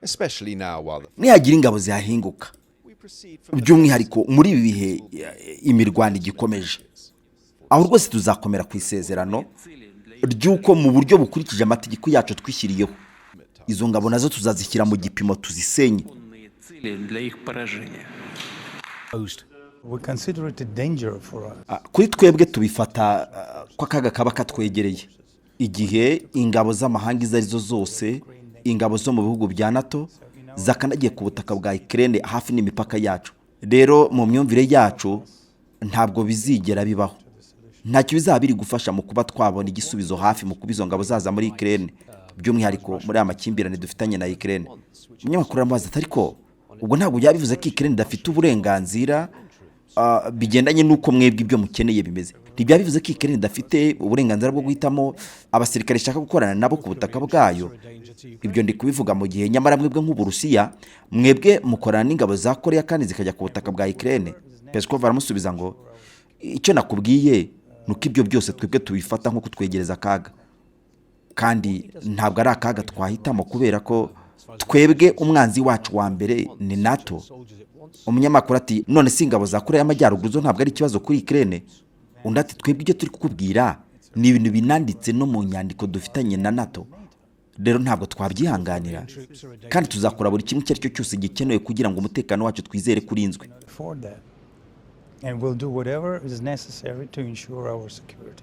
Especially now while the Nihagira ingabo zihahinguka, we proceed from the by'umwihariko muri ibi bihe imirwano igikomeje, aho rwose tuzakomera ku isezerano ry'uko mu buryo bukurikije amategeko yacu twishyiriyeho, izo ngabo nazo tuzazishyira mu gipimo, tuzisenye. Цели для их поражения. We consider it a danger for us. Kuri twebwe tubifata ko akaga kaba katwegereye igihe ingabo z'amahanga izo arizo zose, ingabo zo mu bihugu bya NATO, zakandagiye ku butaka bwa Ukraine hafi n'imipaka yacu. Rero mu myumvire yacu ntabwo bizigera bibaho, ntacyo bizaba biri gufasha mu kuba twabona igisubizo hafi mu kuba izo ngabo zaza muri Ukraine, by'umwihariko muri aya makimbirane dufitanye na Ukraine. Umunyamakuru aramubaza ati: "Ariko ubwo ntabwo byaba bivuze ko Ukraine idafite uburenganzira, bigendanye n'uko mwebwe ibyo mukeneye bimeze, ntibyaba bivuze ko Ukraine idafite uburenganzira bwo guhitamo abasirikare ishaka gukorana nabo ku butaka bwayo? Ibyo ndi kubivuga mu gihe nyamara mwebwe nk'Uburusiya, mwebwe mukorana n'ingabo za Korea kandi zikajya ku butaka bwa Ukraine?" Peskov aramusubiza ngo: "Icyo nakubwiye ni uko ibyo byose twebwe tubifata nko kutwegereza akaga, kandi ntabwo ari akaga twahitamo, kubera ko twebwe umwanzi wacu wa mbere ni NATO." Umunyamakuru ati: "None si ingabo za Korea y'Amajyaruguru zo ntabwo ari ikibazo kuri Ukraine?" Undi ati: "Twebwe ibyo turi kukubwira ni ibintu binanditse no mu nyandiko dufitanye na NATO. Rero ntabwo twabyihanganira, kandi tuzakora buri kimwe icyo ari cyo cyose gikenewe kugira ngo umutekano wacu twizere ko urinzwe." Afford that. And we'll do whatever is necessary to ensure our security.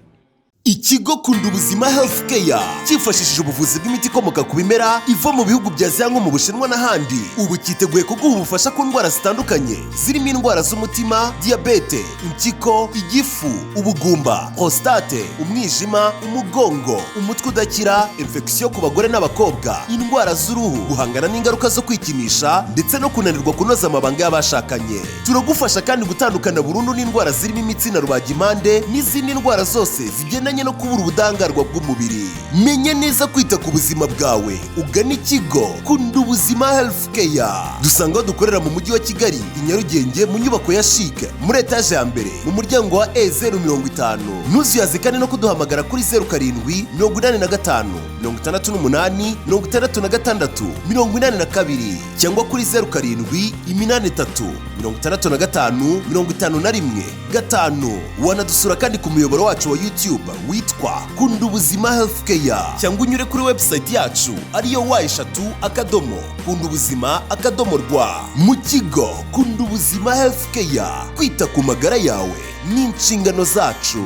Ikigo Kunda Ubuzima Health Care cyifashishije ubuvuzi bw'imiti ikomoka ku bimera iva mu bihugu bya Aziya nko mu Bushinwa n'ahandi, ubu cyiteguye kuguha ubufasha ku ndwara zitandukanye zirimo indwara z'umutima, diyabete, impyiko, igifu, ubugumba, prostate, umwijima, umugongo, umutwe udakira, infection ku bagore n'abakobwa, indwara z'uruhu, guhangana n'ingaruka zo kwikinisha ndetse no kunanirwa kunoza amabanga y'abashakanye. Turagufasha kandi gutandukana burundu n'indwara zirimo imitsi na rubagimpande n'izindi ndwara zose zigendanye no kubura ubudahangarwa bw'umubiri. Menya neza kwita ku buzima bwawe, ugane ikigo Kunda Ubuzima Health Care. Dusanga aho dukorera mu Mujyi wa Kigali, i Nyarugenge, mu nyubako ya CHIC, muri etaje ya mbere, mu muryango wa E050. Ntuzuyaze kandi no kuduhamagara kuri 0785686682 cyangwa kuri 0788365515. Wanadusura kandi ku muyoboro wacu wa YouTube witwa Kunda Ubuzima Health Care, cyangwa unyure kuri website yacu ariyo w,.kundubuzima.rw. Mu kigo Kunda Ubuzima Health Care, kwita ku magara yawe ni inshingano zacu.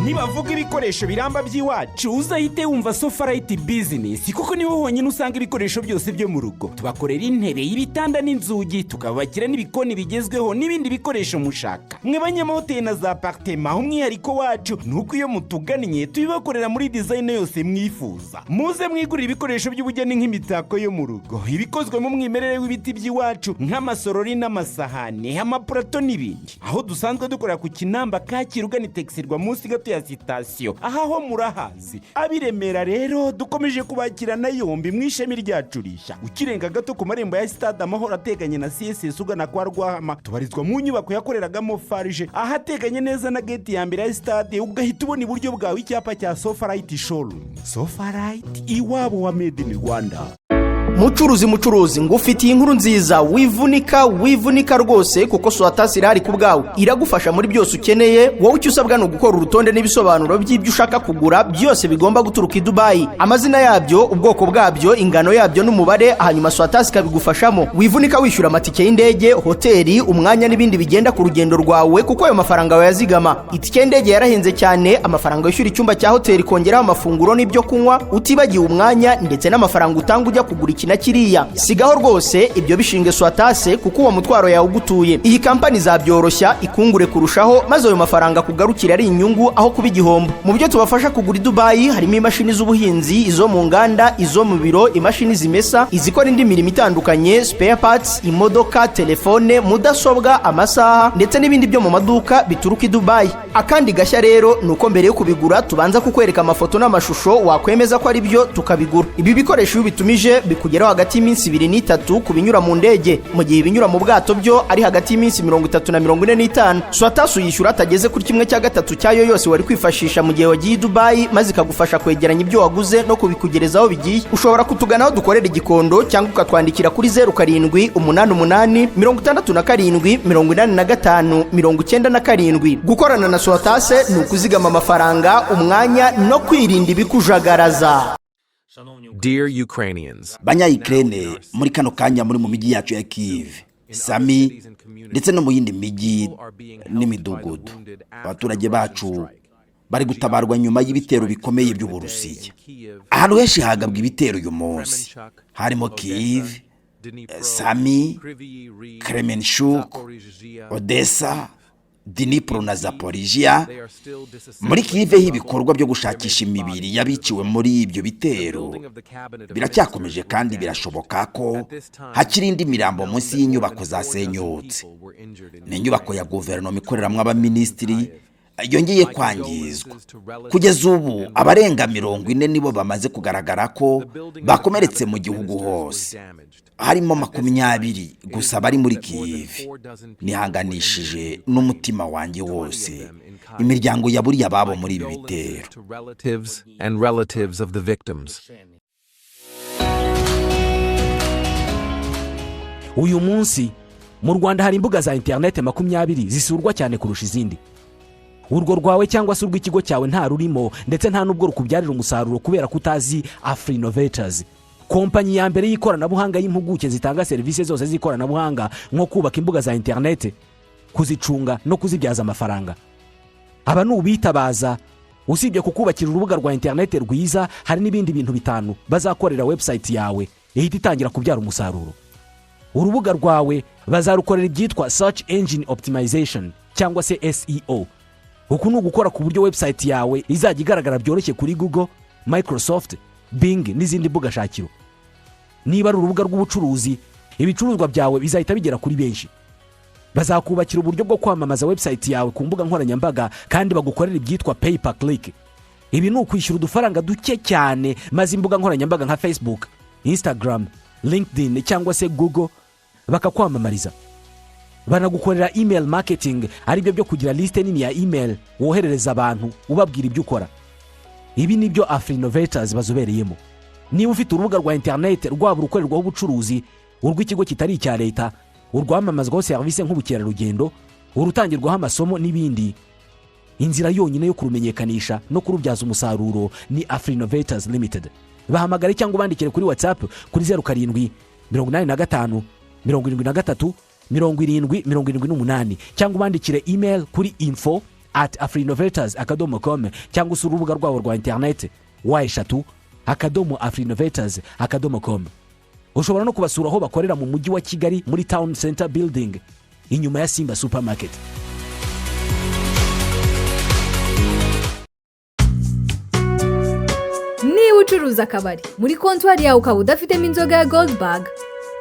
Nibavuga ibikoresho biramba by'iwacu, uzahite wumva Sofarayiti Business, kuko niho honyine usanga ibikoresho byose byo mu rugo. Tubakorera intebe, ibitanda n'inzugi, tukabakira n'ibikoni bigezweho n'ibindi bikoresho mushaka. Mwe banyamahoteli na za apartema, umwihariko wacu ni uko iyo mutugannye tubibakorera muri design yose mwifuza. Muze mwigurire ibikoresho by'ubugeni nk'imitako yo mu rugo, ibikozwe mu mwimerere w'ibiti by'iwacu nk'amasorori n'amasahani, amapurato n'ibindi. Aho dusanzwe dukorera ku Kinamba, Kacyiru, ugana Itekisirwa, munsi gato ya sitasiyo. Aha ho murahazi. Ab'i Remera rero dukomeje kubakirana yombi mu ishami ryacu rishya, ukirenga gato ku marembo ya Sitade Amahoro ateganye na CSS ugana kwa Rwahama. Tubarizwa mu nyubako yakoreragamo Farg, ahateganye neza na gate ya mbere ya sitade, ugahita ubona iburyo bwawe icyapa cya Sofarayiti showroom. Sofarayiti, iwabo wa Made in Rwanda. Mucuruzi, mucuruzi, ngufitiye inkuru nziza. Wivunika, wivunika rwose, kuko Swatasi irahari ku bwawe, iragufasha muri byose ukeneye. Wowe icyo usabwa ni ugukora urutonde n'ibisobanuro by'ibyo ushaka kugura byose bigomba guturuka i Dubayi, amazina yabyo, ubwoko bwabyo, ingano yabyo n'umubare, hanyuma Swatasi ikabigufashamo. Wivunika wishyura amatike y'indege, hoteli, umwanya n'ibindi bigenda ku rugendo rwawe, kuko ayo mafaranga wayazigama. Itike y'indege yarahenze cyane, amafaranga wishyura icyumba cya hoteli, kongeraho amafunguro n'ibyo kunywa, utibagiwe umwanya ndetse n'amafaranga utanga ujya kugura iki na kiriya. Sigaho rwose ibyo, bishinge Swatase, kuko uwo mutwaro yawe ugutuye. Iyi kampani izabyoroshya ikungure kurushaho, maze ayo mafaranga akugarukira ari inyungu aho kuba igihombo. Mu byo tubafasha kugura i Dubayi harimo imashini z'ubuhinzi, izo mu nganda, izo mu biro, imashini zimesa, izikora indi mirimo itandukanye, spare parts, imodoka, telefone, mudasobwa, amasaha ndetse n'ibindi byo mu maduka bituruka i Dubayi. Akandi gashya rero ni uko mbere yo kubigura tubanza kukwereka amafoto n'amashusho, wakwemeza ko ari byo tukabigura. Ibi bikoresho iyo ubitumije bikugeraho. bikakugeraho hagati y'iminsi 2 n'3 ku binyura mu ndege, mu gihe ibinyura mu bwato byo ari hagati y'iminsi 30 na 45. Swatasi uyishyura atageze kuri 1/3 cyayo yose wari kwifashisha mu gihe wagiye i Dubayi, maze ikagufasha kwegeranya ibyo waguze no kubikugereza aho bigiye. Ushobora kutugana aho dukorera i Gikondo, cyangwa ukatwandikira kuri 0788 67 85 97. Gukorana na Swatase ni ukuzigama amafaranga, umwanya no kwirinda ibikujagaraza. Dear Ukrainians, Banyayikirene, muri kano kanya muri mu mijyi yacu ya Kyiv, Sami ndetse no mu yindi mijyi n'imidugudu, abaturage bacu bari gutabarwa nyuma y'ibitero bikomeye by'Uburusiya. Ahantu henshi hagabwa ibitero uyu munsi harimo Kyiv, Sami, Kremenchuk, Odessa, Dnipro na Zaporizhia. Muri Kyiv ibikorwa byo gushakisha imibiri y'abiciwe muri ibyo bitero biracyakomeje, kandi birashoboka ko hakiri indi mirambo munsi y'inyubako zasenyutse. Ni inyubako ya guverinoma ikoreramo abaminisitiri yongeye kwangizwa. Kugeza ubu abarenga 40 nibo bamaze kugaragara ko bakomeretse mu gihugu hose, harimo 20 gusa bari muri Kyiv. Nihanganishije n'umutima wanjye wose imiryango yaburiye ababo muri ibi bitero. To relatives and relatives of the victims. Uyu munsi mu Rwanda hari imbuga za interineti 20 zisurwa cyane kurusha izindi. Urwo rwawe cyangwa se urw'ikigo cyawe nta rurimo, ndetse nta n'ubwo rukubyarira umusaruro, kubera ko utazi Afrinovators, kompanyi ya mbere y'ikoranabuhanga y'impuguke zitanga serivisi zose z'ikoranabuhanga, nko kubaka imbuga za interineti, kuzicunga no kuzibyaza amafaranga. Aba ni ubitabaza. Usibye kukubakira urubuga rwa interineti rwiza, hari n'ibindi bintu bitanu bazakorera website yawe ihita itangira kubyara umusaruro. Urubuga rwawe bazarukorera ibyitwa search engine optimization cyangwa se SEO. Uku ni ugukora ku buryo website yawe izajya igaragara byoroshye kuri Google, Microsoft Bing n'izindi mbuga shakiro. Niba ari urubuga rw'ubucuruzi, ibicuruzwa byawe bizahita bigera kuri benshi. Bazakubakira uburyo bwo kwamamaza website yawe ku mbuga nkoranyambaga, kandi bagukorera ibyitwa pay per click. Ibi ni ukwishyura udufaranga duke cyane, maze imbuga nkoranyambaga nka Facebook, Instagram, LinkedIn cyangwa se Google bakakwamamariza. Banagukorera email marketing, aribyo byo kugira lisite nini ya email woherereza abantu ubabwira ibyo ukora. Ibi ni byo Afrinovators bazobereyemo. Niba ufite urubuga rwa interineti, rwaba urukorerwaho ubucuruzi, urw'ikigo kitari icya leta, urwamamazwaho serivisi nk'ubukerarugendo, urutangirwaho amasomo n'ibindi, inzira yonyine yo kurumenyekanisha no kurubyaza umusaruro ni Afrinovators Limited. Bahamagare cyangwa ubandikire kuri WhatsApp kuri 0785 73 70 78, cyangwa ubandikire email kuri info@afrinovators.com, cyangwa usure urubuga rwabo rwa interineti www.afrinovators.com. Ushobora no kubasura aho bakorera mu Mujyi wa Kigali, muri Town Center Building, inyuma ya Simba Supermarket. Niba ucuruza akabari, muri kontwari yawe ukaba udafitemo inzoga ya Goldberg,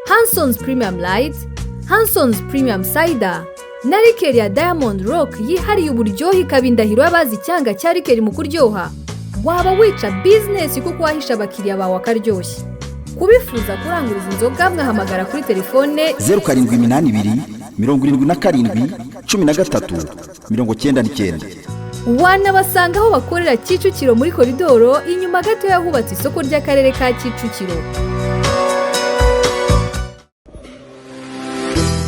Hanson's Premium Light, Hanson's Premium Cider na liqueur ya Diamond Rock yihariye uburyohe, ikaba indahiro y'abazi icyanga cya liqueur mu kuryoha, waba wica bizinesi kuko wahisha abakiriya bawe akaryoshye. Kubifuza kurangura izi nzoga mwahamagara kuri telefone 0782 77 13 99. Wanabasanga aho bakorera Kicukiro, muri koridoro, inyuma gato y'ahubatse isoko ry'Akarere ka Kicukiro.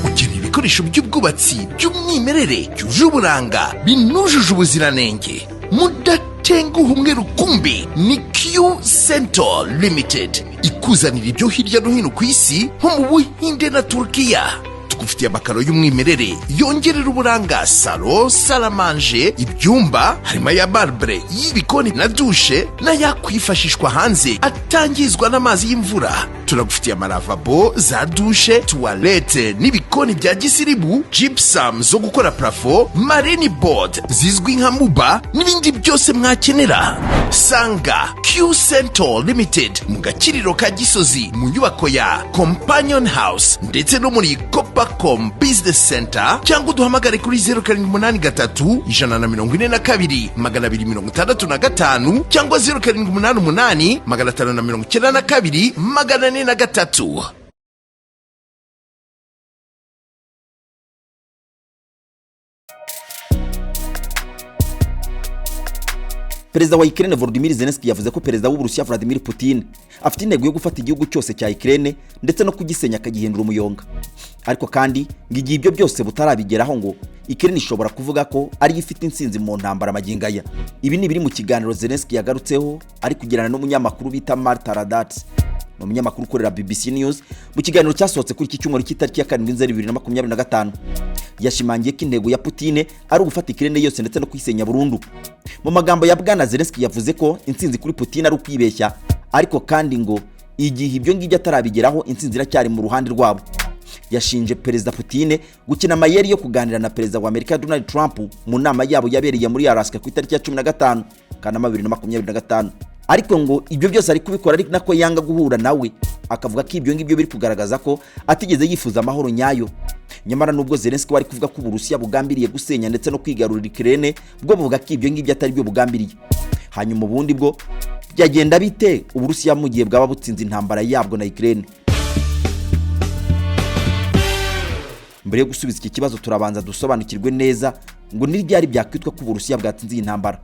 Ukeneye ibikoresho by'ubwubatsi by'umwimerere, byuje uburanga, binujuje ubuziranenge, mudatenguha umwe rukumbi? Ni Q Center Limited ikuzanira ibyo hirya no hino ku isi, nko mu Buhinde na Turukiya. Tugufitiye amakaro y'umwimerere yongerera uburanga salon, salle à manger, ibyumba, harimo aya marbre y'ibikoni na douche, n'ayakwifashishwa hanze atangizwa n'amazi y'imvura. Turagufitiye amaravabo, za douche, toilette n'ibikoni bya gisirimu, gypsum zo gukora plafond, marine board zizwi nka muba, n'ibindi byose mwakenera. Sanga Q Center Limited mu Gakiriro ka Gisozi, mu nyubako ya Companion House, ndetse no muri Copa. Rwacom Business Center, cyangwa uduhamagare kuri 0783 142 265 cyangwa 0788 592 403. Perezida wa Ukraine Volodymyr Zelensky yavuze ko perezida w'Uburusiya Vladimir Putin afite intego yo gufata igihugu cyose cya Ukraine ndetse no kugisenya akagihindura umuyonga. Ariko kandi ngo igihe ibyo byose butarabigeraho, ngo Ukraine ishobora kuvuga ko ariyo ifite intsinzi mu ntambara magingo aya. Ibi ni ibiri mu kiganiro Zelensky yagarutseho ari kugirana n'umunyamakuru bita Marta Radatz, ni umunyamakuru ukorera BBC News. Mu kiganiro cyasohotse kuri iki cyumweru cy'itariki ya 7 Nzeri 2025, yashimangiye ko intego ya Putin ari ugufata Ukraine yose ndetse no kuyisenya burundu. Mu magambo ya Bwana Zelensky, yavuze ko intsinzi kuri Putin ari ukwibeshya, ariko kandi ngo igihe ibyo ngibyo atarabigeraho, intsinzi iracyari mu ruhande rwabo. Yashinje Perezida Putin gukina amayeri yo kuganira na Perezida wa Amerika Donald Trump mu nama yabo yabereye muri Alaska ku itariki ya 15 Kanama 2025, ariko ngo ibyo byose ari kubikora ari nako yanga guhura nawe, akavuga ko ibyo ngibyo biri kugaragaza ko atigeze yifuza amahoro nyayo. Nyamara nubwo Zelensky wari kuvuga ko Uburusiya bugambiriye gusenya ndetse no kwigarurira Ukraine, bwo buvuga ko ibyo ngibyo atari byo bugambiriye. Hanyuma ubundi bwo byagenda bite Uburusiya mu gihe bwaba butsinze intambara yabwo na Ukraine? Mbere yo gusubiza iki kibazo, turabanza dusobanukirwe neza ngo ni ryari byakwitwa ko Uburusiya bwatsinze iyi ntambara.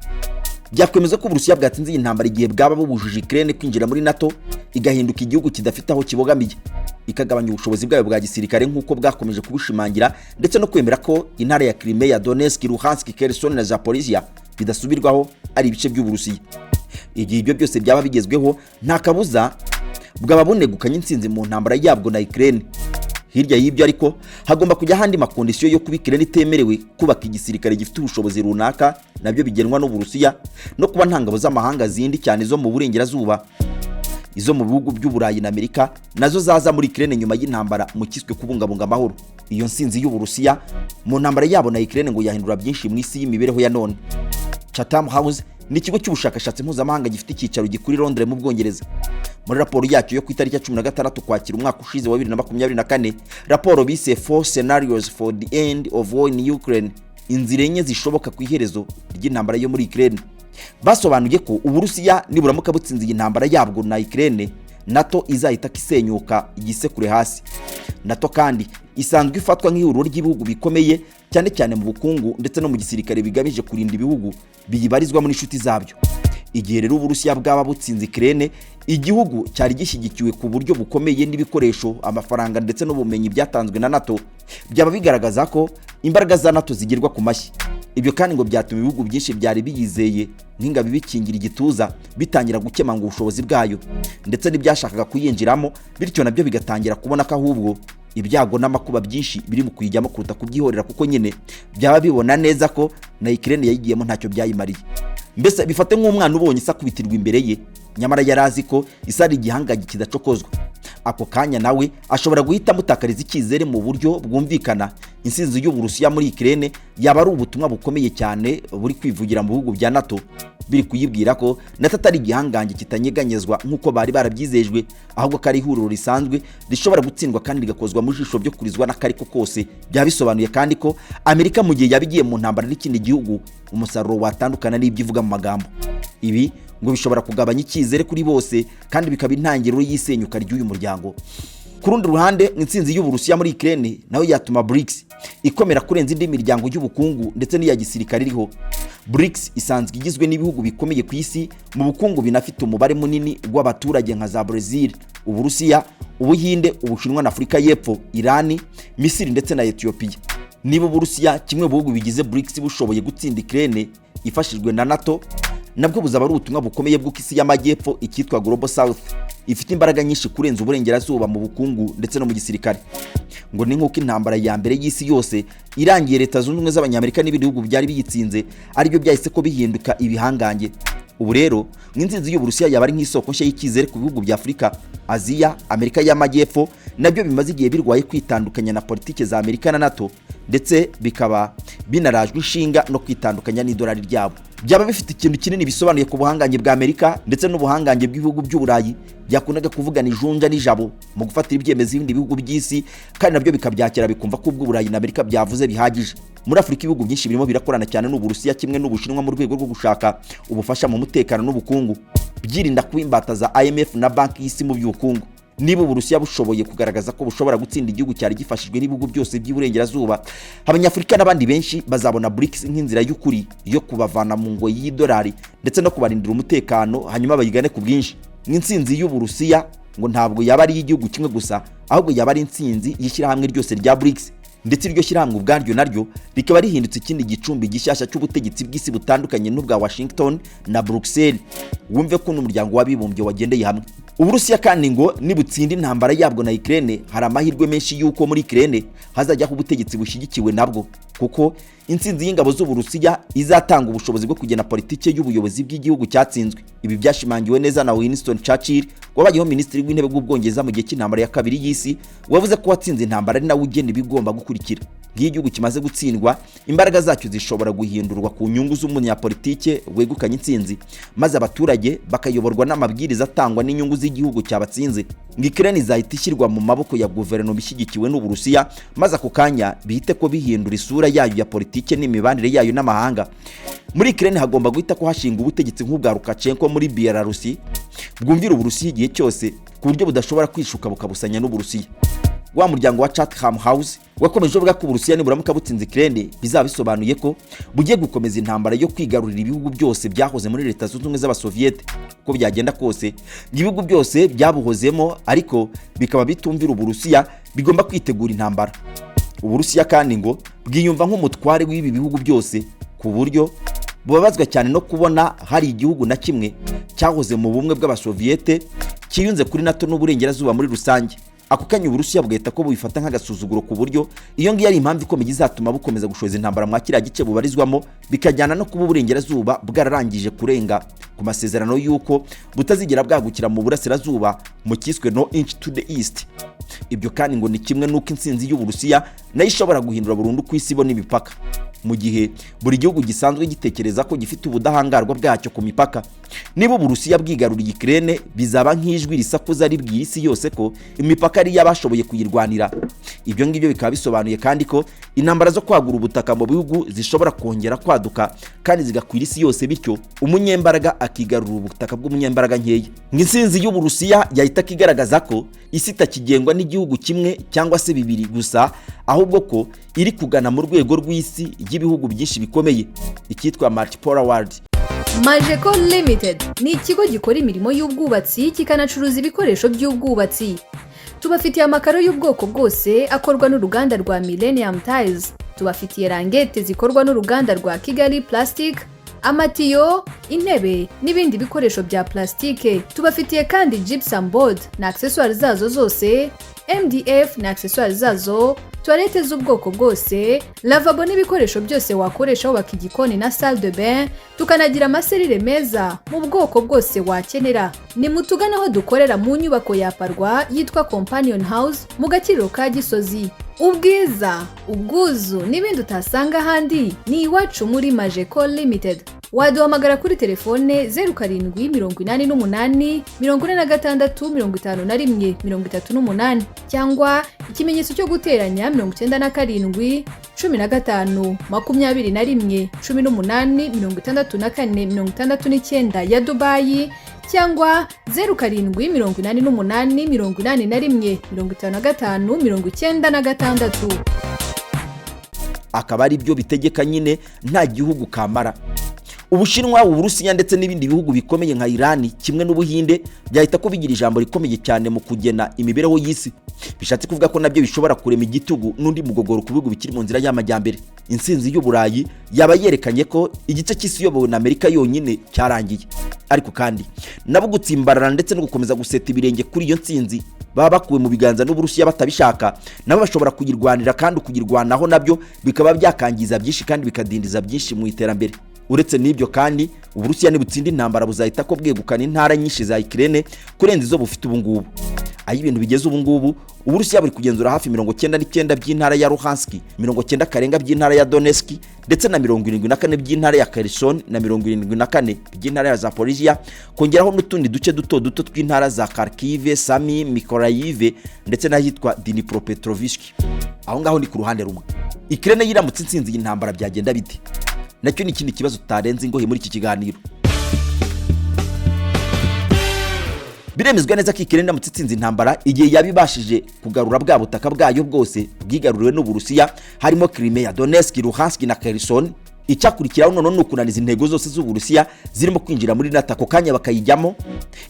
Byakwemeza ko Uburusiya bwatsinze iyi ntambara igihe bwaba bubujije Ukraine kwinjira muri NATO, igahinduka igihugu kidafite aho kibogamiye, ikagabanya ubushobozi bwayo bwa gisirikare nk'uko bwakomeje kubushimangira, ndetse no kwemera ko intara ya Crimea, Donetsk, Luhansk, Kherson na Zaporizhia bidasubirwaho ari ibice by'Uburusiya. Igihe ibyo byose byaba bigezweho, nta kabuza bwaba bunegukanye intsinzi mu ntambara yabwo na Ukraine. Hirya y'ibyo ariko, hagomba kujya ahandi ma conditions yo kuba Ukraine itemerewe kubaka igisirikare gifite ubushobozi runaka, nabyo bigenwa n'Uburusiya, no kuba nta ngabo z'amahanga zindi, cyane zo mu burengerazuba, izo mu bihugu by'Uburayi na Amerika, nazo zaza muri Ukraine nyuma y'intambara mu kiswe kubungabunga amahoro. Iyo nsinzi y'Uburusiya mu ntambara yabo na Ukraine ngo yahindura byinshi mu isi y'imibereho ya none. Chatham House ni ikigo cy'ubushakashatsi mpuzamahanga gifite icyicaro gikuru i Londres mu Bwongereza. Muri raporo yacyo yo ku itariki ya 16 Ukwakira umwaka ushize wa 2024, raporo bise "Four Scenarios for the End of War in Ukraine", inzira enye zishoboka ku iherezo ry'intambara yo muri Ukraine, basobanuye ko Uburusiya niburamuka butsinze iyi ntambara yabwo na Ukraine, NATO izahita isenyuka igisekure hasi. NATO kandi isanzwe ifatwa nk'ihuriro ry'ibihugu bikomeye cyane cyane mu bukungu ndetse no mu gisirikare, bigamije kurinda ibihugu biyibarizwamo n'inshuti zabyo. Igihe rero Uburusiya bwaba butsinze Ukraine, igihugu cyari gishyigikiwe ku buryo bukomeye n'ibikoresho, amafaranga ndetse n'ubumenyi byatanzwe na NATO, byaba bigaragaza ko imbaraga za NATO zigerwa ku mashyi. Ibyo kandi ngo byatuma ibihugu byinshi byari biyizeye nk'ingabo ibikingira igituza bitangira gukemanga ubushobozi bwayo, ndetse n'ibyashakaga kuyinjiramo bityo nabyo bigatangira kubona ko ahubwo ibyago n'amakuba byinshi biri mu kuyijyamo kuruta kubyihorera, kuko nyine byaba bibona neza ko na Ukraine yayigiyemo ntacyo byayimariye. Mbese bifate nk'umwana ubonye isa akubitirwa imbere ye, nyamara yari azi ko isa ari igihangange kidacokozwa. Ako kanya nawe ashobora guhita amutakariza icyizere. Mu buryo bwumvikana, insinzi y'Uburusiya muri Ukraine yaba ari ubutumwa bukomeye cyane buri kwivugira mu bihugu bya NATO, biri kuyibwira ko NATO atari igihangange kitanyeganyezwa nk'uko bari barabyizejwe, ahubwo ko ari ihuriro risanzwe rishobora gutsindwa kandi rigakozwa mu jisho byo kurizwa n'akariko kose. Byaba bisobanuye kandi ko Amerika mu gihe yaba igiye mu ntambara n'ikindi gihugu, umusaruro watandukana n'ibyo ivuga mu magambo. Ibi ngo bishobora kugabanya icyizere kuri bose kandi bikaba intangiriro y'isenyuka ry'uyu muryango. Ku rundi ruhande, intsinzi y'Uburusiya muri Ukraine nayo yatuma BRICS ikomera kurenza indi miryango y'ubukungu ndetse n'iya gisirikare iriho. BRICS isanzwe igizwe n'ibihugu bikomeye ku isi mu bukungu, binafite umubare munini w'abaturage, nka za Brazil, Uburusiya, Ubuhinde, Ubushinwa na Afurika y'Epfo, Irani, Misiri ndetse na Ethiopia. Niba Uburusiya, kimwe mu bihugu bigize BRICS, bushoboye gutsinda Ukraine ifashijwe na NATO, nabwo buzaba ari ubutumwa bukomeye bw'uko isi y'amajyepfo, icyitwa Global South, ifite imbaraga nyinshi kurenza uburengerazuba mu bukungu ndetse no mu gisirikare. Ngo ni nk'uko intambara ya mbere y'isi yose irangiye, Leta Zunze Ubumwe z'Abanyamerika n'ibindi bihugu byari biyitsinze aribyo byahise ko bihinduka ibihangange. Ubu rero nk'intsinzi y'Uburusiya yaba ari nk'isoko nshya y'icyizere ku bihugu bya Afurika, Aziya, Amerika y'Amajyepfo Nabyo bimaze igihe birwaye kwitandukanya na politiki za Amerika na NATO, ndetse bikaba binarajwe ishinga no kwitandukanya n'idolari ryabo. Byaba bifite ikintu kinini bisobanuye ku buhangange bwa Amerika ndetse n'ubuhangange bw'ibihugu by'Uburayi byakundaga kuvugana ijunja n'ijabo mu gufatira ibyemezo ibindi bihugu by'isi, kandi nabyo bikabyakira, bikumva ko ubw'Uburayi na Amerika byavuze bihagije. Muri Afurika, ibihugu byinshi birimo birakorana cyane n'Uburusiya kimwe n'Ubushinwa mu rwego rwo gushaka ubufasha mu mutekano n'ubukungu, byirinda kuba imbata za IMF na Banki y'Isi mu by'ubukungu. Niba Uburusiya bushoboye kugaragaza ko bushobora gutsinda igihugu cyari gifashijwe n'ibihugu byose by'iburengerazuba, Abanyafurika n'abandi benshi bazabona BRICS nk'inzira y'ukuri yo kubavana mu ngoyi y'idolari ndetse no kubarindira umutekano, hanyuma bayigane ku bwinshi. Nk'intsinzi y'Uburusiya ngo ntabwo yaba ari iy'igihugu kimwe gusa, ahubwo yaba ari intsinzi y'ishyirahamwe ryose rya BRICS, ndetse iryo shyirahamwe ubwaryo naryo rikaba rihindutse ikindi gicumbi gishyashya cy'ubutegetsi bw'isi butandukanye n'ubwa Washington na Bruxelles. Wumve ko n'Umuryango w'Abibumbye wagendeye hamwe. Uburusiya kandi ngo nibutsinda intambara yabwo na Ukraine, hari amahirwe menshi y'uko muri Ukraine hazajyaho ubutegetsi bushyigikiwe nabwo, kuko intsinzi y'ingabo z'Uburusiya izatanga ubushobozi bwo kugena politiki y'ubuyobozi bw'igihugu cyatsinzwe. Ibi byashimangiwe neza na Winston Churchill, wabayeho minisitiri w'intebe w'Ubwongereza mu gihe cy'intambara ya kabiri y'isi, wavuze ko watsinze intambara ari nawe ugena ibigomba gukurikira. Nk'iyo igihugu kimaze gutsindwa, imbaraga zacyo zishobora guhindurwa ku nyungu z'umunyapolitike wegukanye intsinzi, maze abaturage bakayoborwa n'amabwiriza atangwa n'inyungu z'igihugu cyabatsinze. Ngo Ukraine izahita ishyirwa mu maboko ya guverinoma ishyigikiwe n'Uburusiya, maze ako kanya bihite ko bihindura isura yayo ya politike n'imibanire yayo n'amahanga. Muri Ukraine hagomba guhita ko hashinga ubutegetsi nk'ubwa Lukashenko muri Belarusi, bwumvira Uburusiya igihe cyose, ku buryo budashobora kwishuka bukabusanya n'Uburusiya. Wa muryango wa Chatham House wakomeje uvuga ko Uburusiya niburamuka butsinze Ukraine, bizaba bisobanuye ko bugiye gukomeza intambara yo kwigarurira ibihugu byose byahoze muri Leta Zunze Ubumwe z'Abasoviyete. Uko byagenda kose, ibihugu byose byabuhozemo ariko bikaba bitumvira Uburusiya bigomba kwitegura intambara. Uburusiya kandi ngo bwiyumva nk'umutware w'ibi bihugu byose, ku buryo bubabazwa cyane no kubona hari igihugu na kimwe cyahoze mu bumwe bw'Abasoviyete cyiyunze kuri NATO n'Uburengerazuba muri rusange. Ako kanya Uburusiya bugahita ko bubifata nk'agasuzuguro, ku buryo iyo ngiyo ari impamvu ikomeye izatuma bukomeza gushoza intambara mwa kiriya gice bubarizwamo, bikajyana no kuba Uburengerazuba bwararangije kurenga ku masezerano y'uko butazigera bwagukira mu burasirazuba, mu cyiswe "no inch to the east". Ibyo kandi ngo ni kimwe n'uko intsinzi y'Uburusiya nayo ishobora guhindura burundu ku isi ibona imipaka, mu gihe buri gihugu gisanzwe gitekereza ko gifite ubudahangarwa bwacyo ku mipaka. Niba Uburusiya bwigaruriye Ukraine, bizaba nk'ijwi risakuza ribwira isi yose ko imipaka ari iy'abashoboye kuyirwanira. Ibyo ngibyo bikaba bisobanuye kandi ko intambara zo kwagura ubutaka mu bihugu zishobora kongera kwaduka kandi zigakwira isi yose, bityo umunyembaraga akigarurira ubutaka bw'umunyembaraga nkeya. Nk'intsinzi y'Uburusiya yahita igaragaza ko isi itakigengwa n'igihugu kimwe cyangwa se bibiri gusa, ahubwo ko iri kugana mu rwego rw'isi y'ibihugu byinshi bikomeye, icyitwa multipolar world. Majeco Limited ni ikigo gikora imirimo y'ubwubatsi, kikanacuruza ibikoresho by'ubwubatsi. Tubafitiye amakaro y'ubwoko bwose akorwa n'uruganda rwa Millennium Tiles, tubafitiye rangete zikorwa n'uruganda rwa Kigali Plastic, amatiyo, intebe n'ibindi bikoresho bya plastique. Tubafitiye kandi gypsum board na accessoires zazo zose, MDF na accessoires zazo, toilette z'ubwoko bwose, lavabo n'ibikoresho byose wakoresha wubaka igikoni na salle de bain. Tukanagira amaserire meza mu bwoko bwose wakenera. Ni mutugane aho dukorera mu nyubako ya Parwa yitwa Companion House, mu Gakiriro ka Gisozi. Ubwiza, ubwuzu n'ibindi utasanga ahandi ni iwacu muri Majeco Limited. Waduhamagara kuri telefone 0788465138, cyangwa ikimenyetso cyo guteranya 97 15 21 18 64 69 ya Dubayi, cyangwa 0788815596. Akaba ari byo bitegeka nyine, nta gihugu kamara. Ubushinwa, Uburusiya ndetse n'ibindi bihugu bikomeye nka Irani kimwe n'Ubuhinde byahita ko bigira ijambo rikomeye cyane mu kugena imibereho y'isi. Bishatse kuvuga ko nabyo bishobora kurema igitugu n'undi mugogoro ku bihugu bikiri mu nzira y'amajyambere. Intsinzi y'Uburayi yaba yerekanye ko igice cy'isi iyobowe na Amerika yonyine cyarangiye, ariko kandi nabo gutsimbarara ndetse no gukomeza guseta ibirenge kuri iyo ntsinzi baba bakuwe mu biganza n'Uburusiya batabishaka, nabo bashobora kuyirwanira, kandi kuyirwanaho nabyo bikaba byakangiza byinshi kandi bikadindiza byinshi mu iterambere. Uretse n'ibyo kandi, Uburusiya nibutsinda intambara buzahita ko bwegukana intara nyinshi za Ukraine kurenza izo bufite ubu ngubu. Aho ibintu bigeze ubu ngubu, Uburusiya buri kugenzura hafi 99 by'intara ya Luhansk, 90 karenga by'intara ya Donetsk, ndetse na 74 by'intara ya Kherson na 74 by'intara ya Zaporizhia, kongeraho n'utundi duce duto duto tw'intara za Kharkiv, Sumy, Mykolaiv ndetse n'ahitwa Dnipropetrovsk. Aho ngaho ni ku ruhande rumwe. Ukraine yiramutse intsinzi iyi ntambara, byagenda bite? Nacyo ni ikindi kibazo tutarenze ingohe muri iki kiganiro. Biremezwa neza ko Ukraine iramutse itsinze intambara, igihe yabibashije kugarura bwa butaka bwayo bwose bwigaruriwe n'Uburusiya, harimo Crimea, Donetsk, Luhansk na Kherson, icyakurikiraho noneho ni ukunaniza intego zose z'Uburusiya zirimo kwinjira muri NATO ako kanya bakayijyamo,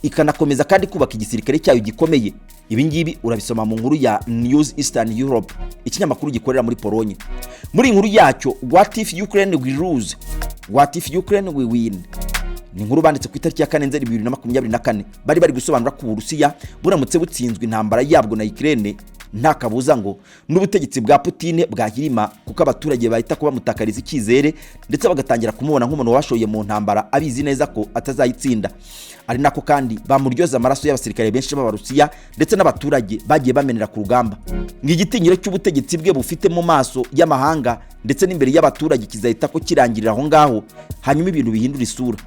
ikanakomeza kandi kubaka igisirikare cyayo gikomeye. Ibi ngibi urabisoma mu nkuru ya News Eastern Europe, ikinyamakuru gikorera muri Polonye, muri inkuru yacyo "What if Ukraine will lose? What if Ukraine will win?" Ni inkuru banditse ku itariki ya 4 Nzeri 2024. Bari gusobanura ko Uburusiya buramutse butsinzwe intambara yabwo na Ukraine, nta kabuza ngo n'ubutegetsi bwa Putin bwahirima, kuko abaturage bahita kuba bamutakariza icyizere, ndetse bagatangira kumubona nk'umuntu washoye mu ntambara abizi neza ko atazayitsinda, ari nako kandi bamuryoza amaraso y'abasirikare benshi b'Abarusiya ndetse n'abaturage bagiye bamenera ku rugamba. Ngo igitinyiro cy'ubutegetsi bwe bufite mu maso y'amahanga ndetse n'imbere y'abaturage kizahita ko kirangirira aho ngaho, hanyuma ibintu bihindura isura.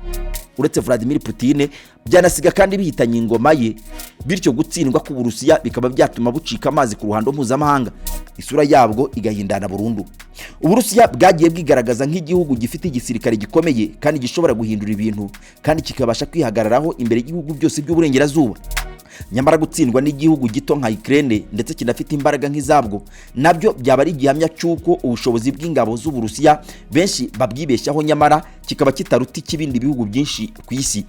Uretse Vladimir Putin, byanasiga kandi bihitanye ingoma ye, bityo gutsindwa k'Uburusiya bikaba byatuma bucika amazi ku ruhando mpuzamahanga, isura yabwo igahindana burundu. Uburusiya bwagiye bwigaragaza nk'igihugu gifite igisirikare gikomeye kandi gishobora guhindura ibintu, kandi kikabasha kwihagararaho imbere y'ibihugu byose by'uburengerazuba. Nyamara gutsindwa n'igihugu gito nka Ukraine ndetse kinafite imbaraga nk'izabwo, nabyo byaba ari igihamya cy'uko ubushobozi bw'ingabo z'Uburusiya benshi babwibeshyaho, nyamara kikaba kitaruta icy'ibindi bihugu byinshi ku isi.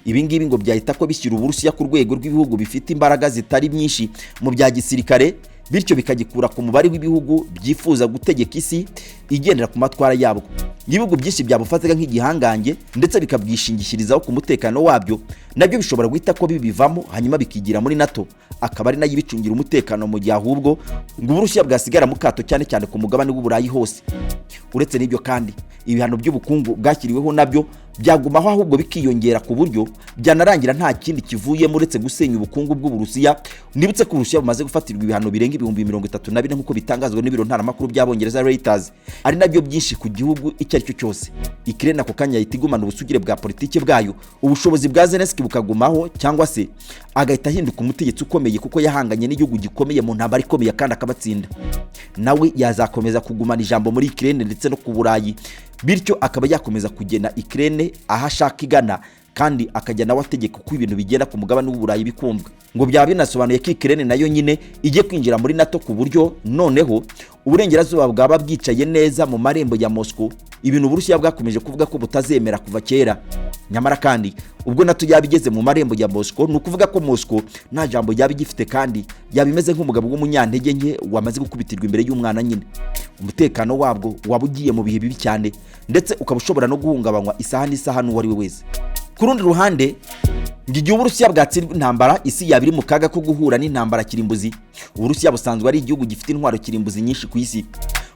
Ibi ngibi ngo byahita ko bishyira Uburusiya ku rwego rw'ibihugu bifite imbaraga zitari nyinshi mu bya gisirikare, bityo bikagikura ku mubare w'ibihugu byifuza gutegeka isi igendera ku matwara yabwo. Ibihugu byinshi byabufataga nk'igihangange ndetse bikabwishingikirizaho ku mutekano wabyo, nabyo bishobora guhita ko bibivamo, hanyuma bikigira muri NATO, akaba ari nayo ibicungira umutekano, mu gihe ahubwo ngo Uburusiya bwasigara mu kato, cyane cyane ku mugabane w'Uburayi hose. Uretse n'ibyo kandi, ibihano by'ubukungu bwashyiriweho nabyo byagumaho, ahubwo bikiyongera, ku buryo byanarangira nta kindi kivuyemo uretse gusenya ubukungu bw'Uburusiya. Nibutse ko Uburusiya bumaze gufatirwa ibihano birenga 34,000, nk'uko bitangazwa n'ibiro ntaramakuru by'Abongereza Reuters, ari nabyo byinshi ku gihugu icyo ari cyo cyose. Ukraine ako kanya yahita igumana ubusugire bwa politiki bwayo, ubushobozi bwa Zelensky bukagumaho, cyangwa se agahita ahinduka umutegetsi ukomeye, kuko yahanganye n'igihugu gikomeye mu ntambara ikomeye kandi akabatsinda. Nawe yazakomeza kugumana ijambo muri Ukraine ndetse no ku Burayi, bityo akaba yakomeza kugena Ukraine aho ashaka igana, kandi akajya nawe ategeka uko ibintu bigenda ku mugabane w'Uburayi bikumvwa. Ngo byaba binasobanuye ko Ukraine nayo nyine igiye kwinjira muri NATO, ku buryo noneho uburengerazuba bwaba bwicaye neza mu marembo ya Moscow, ibintu Uburusiya bwakomeje kuvuga ko butazemera kuva kera. Nyamara kandi ubwo NATO yaba igeze mu marembo ya Moscow, ni ukuvuga ko Moscow nta jambo yaba igifite, kandi yaba imeze nk'umugabo w'umunyantege nke wamaze gukubitirwa imbere y'umwana nyine. Umutekano wabwo waba ugiye mu bihe bibi cyane, ndetse ukaba ushobora no guhungabanywa isaha n'isaha n'uwo ari we wese. Ku rundi ruhande, ngo igihe Uburusiya bwatsindwa intambara, isi yaba iri mu kaga ko guhura n'intambara kirimbuzi. Uburusiya busanzwe ari igihugu gifite intwaro kirimbuzi nyinshi ku isi.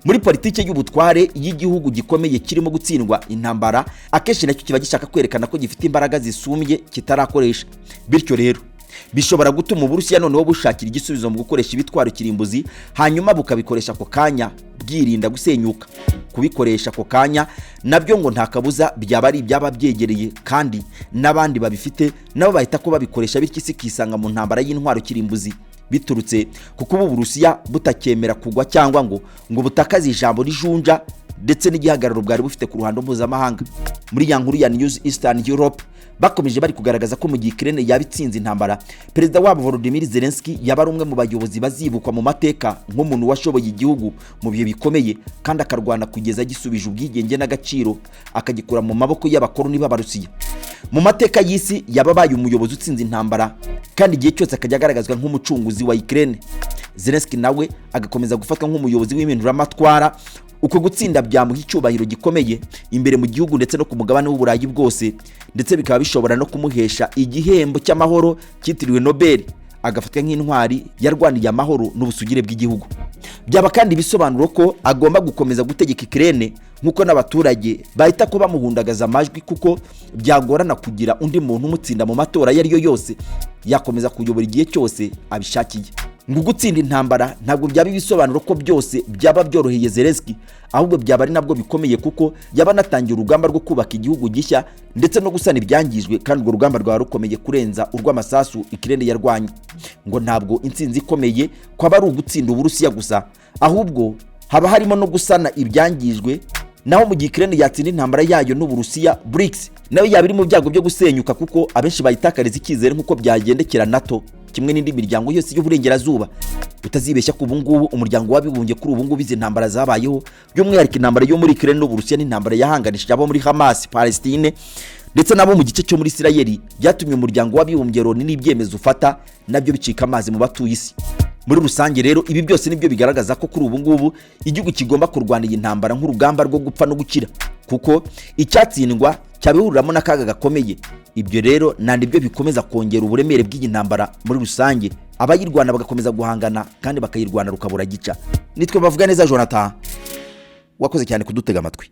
Muri politiki y'ubutware y'igihugu gikomeye kirimo gutsindwa intambara, akenshi nacyo kiba gishaka kwerekana ko gifite imbaraga zisumbye kitarakoresha. Bityo rero bishobora gutuma Uburusiya noneho bushakira igisubizo mu gukoresha ibitwaro kirimbuzi, hanyuma bukabikoresha ako kanya bwirinda gusenyuka. Kubikoresha ako kanya nabyo ngo nta kabuza byaba ari ibyaba byegereye, kandi n'abandi babifite nabo bahita ko babikoresha, bityo isi ikisanga mu ntambara y'intwaro kirimbuzi, biturutse kuko ubu Uburusiya butakemera kugwa cyangwa ngo butakaze ijambo rijunja ndetse n'igihagararo bwari bufite ku ruhando mpuzamahanga. Muri ya nkuru ya News Eastern Europe, bakomeje bari kugaragaza ko mu gihe Ukraine yaba itsinze intambara, perezida wabo Volodymyr Zelensky yaba ari umwe mu bayobozi bazibukwa mu mateka nk'umuntu washoboye igihugu mu bihe bikomeye, kandi akarwana kugeza agisubije ubwigenge n'agaciro, akagikura mu maboko y'abakoloni b'Abarusiya. Mu mateka y'isi yaba abaye umuyobozi utsinze intambara, kandi igihe cyose akajya agaragazwa nk'umucunguzi wa Ukraine. Zelensky nawe agakomeza gufatwa nk'umuyobozi w'impinduramatwara. Uko gutsinda byamuha icyubahiro gikomeye imbere mu gihugu ndetse no ku mugabane w'Uburayi bwose, ndetse bikaba bishobora no kumuhesha igihembo cy'amahoro cyitiriwe Nobel, agafatwa nk'intwari yarwaniye amahoro n'ubusugire bw'igihugu. Byaba kandi ibisobanuro ko agomba gukomeza gutegeka Ukraine. Nk'uko n'abaturage bahita ko bamuhundagaza amajwi, kuko byagorana kugira undi muntu umutsinda mu matora ayo ari yo yose, yakomeza kuyobora igihe cyose abishakiye. Ngo gutsinda intambara ntabwo byaba ibisobanuro ko byose byaba byoroheye Zelensky, ahubwo byaba ari nabwo bikomeye, kuko yaba anatangiye urugamba rwo kubaka igihugu gishya ndetse no gusana ibyangijwe, kandi urwo rugamba rwaba rukomeye kurenza urw'amasasu Ukraine yarwanye. Ngo ntabwo intsinzi ikomeye kwaba ari ugutsinda Uburusiya gusa, ahubwo haba harimo no gusana ibyangijwe. Naho mu gihe Ukraine yatsinda intambara yayo n'Uburusiya, BRICS nayo yaba iri mu byago byo gusenyuka, kuko abenshi bayitakariza icyizere, nk'uko byagendekera NATO kimwe n'indi miryango yose y'uburengerazuba. Utazibeshya ko ubungubu Umuryango w'Abibumbye, kuri ubu ngubu izi ntambara zabayeho, by'umwihariko intambara yo muri Ukraine n'Uburusiya n'intambara yahanganishije abo muri Hamas Palestine ndetse n'abo mu gice cyo muri Isirayeli, byatumye Umuryango w'Abibumbye, Loni, n'ibyemezo ufata nabyo bicika amazi mu batuye isi muri rusange. Rero ibi byose nibyo bigaragaza ko kuri ubu ngubu igihugu kigomba kurwana iyi ntambara nk'urugamba rwo gupfa no gukira, kuko icyatsindwa cyabihuriramo n'akaga gakomeye. Ibyo rero nta nibyo bikomeza kongera uburemere bw'iyi ntambara muri rusange, abayirwana bagakomeza guhangana kandi bakayirwana rukabura gica. Nitwe bavuga neza Jonathan, wakoze cyane kudutega amatwi.